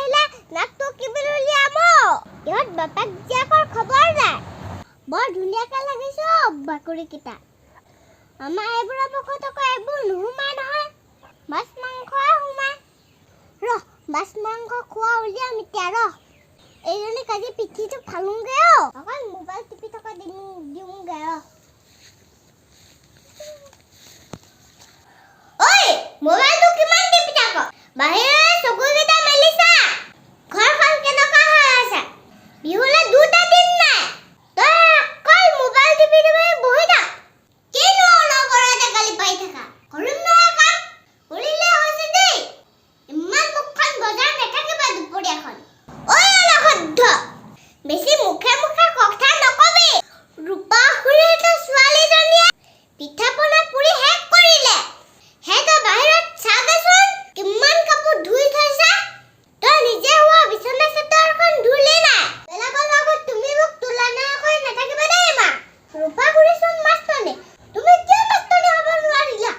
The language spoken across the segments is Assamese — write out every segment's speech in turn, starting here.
আহিলে নাকটো কিবিল উলিয়াম। ইহঁত বাপেক জীয়েকৰ খবৰ নাই। বৰ ধুনীয়াকে লাগিছে অ' বাকৰিকেইটা। আমাৰ এইবোৰৰ মুখত আকৌ এইবোৰ নোসোমাই নহয়, মাছ মাংসহে সোমায়। ৰহ, মাছ মাংস খোৱা উলিয়াম এতিয়া। ৰহ, এইজনীক আজি পিঠিটো ফালোংগে অ'। অকল মোবাইল টিপি থকা দিওঁগে। ৰহ ঐ, মোবাইলটো কিমান টিপি থাক? বাহিৰলৈ চকুকেইটা মেলি চা, ঘৰখন কেনেকুৱা হৈ আছে। বিহুলৈ দুটা দিন নাই, তই অকল মোবাইল টিপি টিপি বহি থাক। কিনো অনবৰতে গালি পাৰি থাকা? কৰিম নহয় কাম, কৰিলে হৈছে দেই। ইমান মুখখন বজাই নাথাকিবা দুপৰীয়াখন। ঐ অলসদ্ধ, বেছি মুখে মুখে কথা নকবি। ৰূপা খুৰীহঁতৰ ছোৱালীজনীয়ে পিঠা পনা পুৰি শেষ কৰিলে। সিহঁতৰ বাহিৰত চাগেচোন, কিমান কাপোৰ ধুই থৈছে। তই নিজে শোৱা বিচনা চাদৰখন ধুলি নাই? বেলেগৰ লগত তুমি মোক তুলনা কৰি নাথাকিবা দেই মা। ৰূপা খুৰীচোন মাষ্টৰণী, তুমি কিয় মাষ্টৰণী হ'ব নোৱাৰিলা?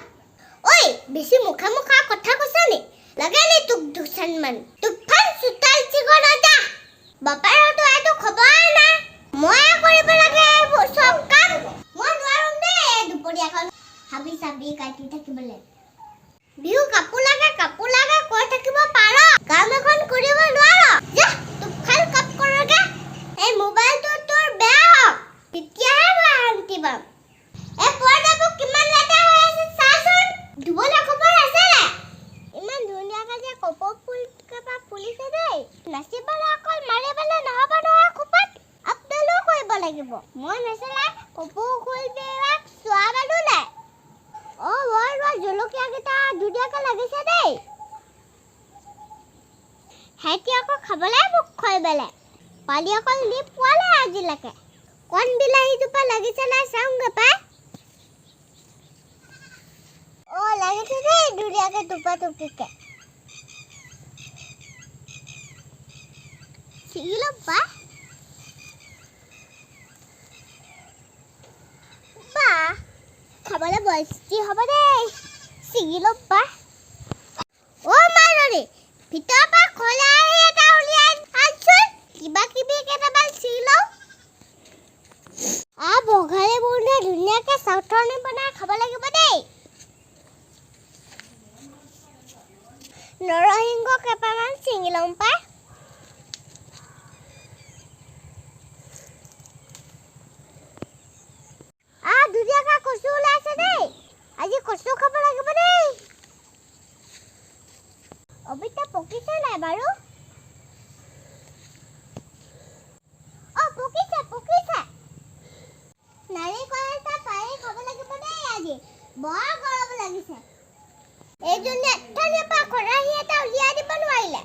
ঐ, বেছি মুখে মুখে কথা কৈছা নি? লাগে নি তোক দুচানমান? তুফান চোতাল চিগনা যা। বাপেৰতো এইটো খবৰ নাই, ময়ে কৰিব লাগে এইবোৰ চব কাম। মই নোৱাৰোম দেই এই দুপৰীয়াখন হাবি চাবি কাটি থাকিবলৈ। বিহু কাপোৰ লাগে কাপোৰ লাগে কৈ থাকিব পাৰ, কাম এখন কৰিব নোৱাৰ। যা, তুফান কাপ কৰগে। এই মোবাইলটো তোৰ বেয়া হওক, তেতিয়াহে মই শান্তি পাম। এই পৰ্দাবোৰ কিমান লেতেৰা হৈ আছে চাচোন, ধুবলৈ খবৰ আছে নাই? ইমান ধুনীয়াকে যে কপৌ ফুল কেইপাহ ফুলিছে দেই। নাচিবলৈ অকল মাৰিবলৈ নহ'ব নহয়, খোপাত আপডালো কৰিব লাগিব। মই নাচিলে কপৌ ফুলবিলাক চোৱা মানুহ নাই। অ' মই ৰোৱা জলকীয়াকেইটা ধুনীয়াকে লাগিছে দেই। সিহঁতি আকৌ খাবলৈ মোক খুৱাই পেলাই পালি অকল দি পোৱা নাই আজিলৈকে। কণ বিলাহীজোপা লাগিছে নাই চাওঁগে পাই। অ' লাগিছে দেই ধুনীয়াকে টোপা টুপিকে। ছিগি ল'ম পাই। বা, খাবলৈ বস্তি হ'ব দেই, ছিগি ল'ম পাই। অ' মাজনী, ভিতৰৰ পৰা খৰাহী এটা উলিয়াই আনচোন, কিবা কিবি কেইটামান ছিগি লওঁ। বঘালি বনোৱা ধুনীয়াকে চাটনি বনাই খাব লাগিব দেই। নৰসিংহ কেইপামান ছিঙি ল'ম পাই। ধুনীয়াকে কচু ওলাইছে দেই, আজি কচু খাব লাগিব দেই। অমিতা পকিছে নাই বাৰু? অ' পকিছে পকিছে। নাৰিকল এটা পাৰি খাব লাগিব দেই, আজি বৰ গৰম লাগিছে। এইজনী এঠানিৰ পৰা খৰাহী এটা উলিয়াই দিব নোৱাৰিলে,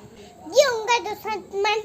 দিওঁগে দুচাটমান।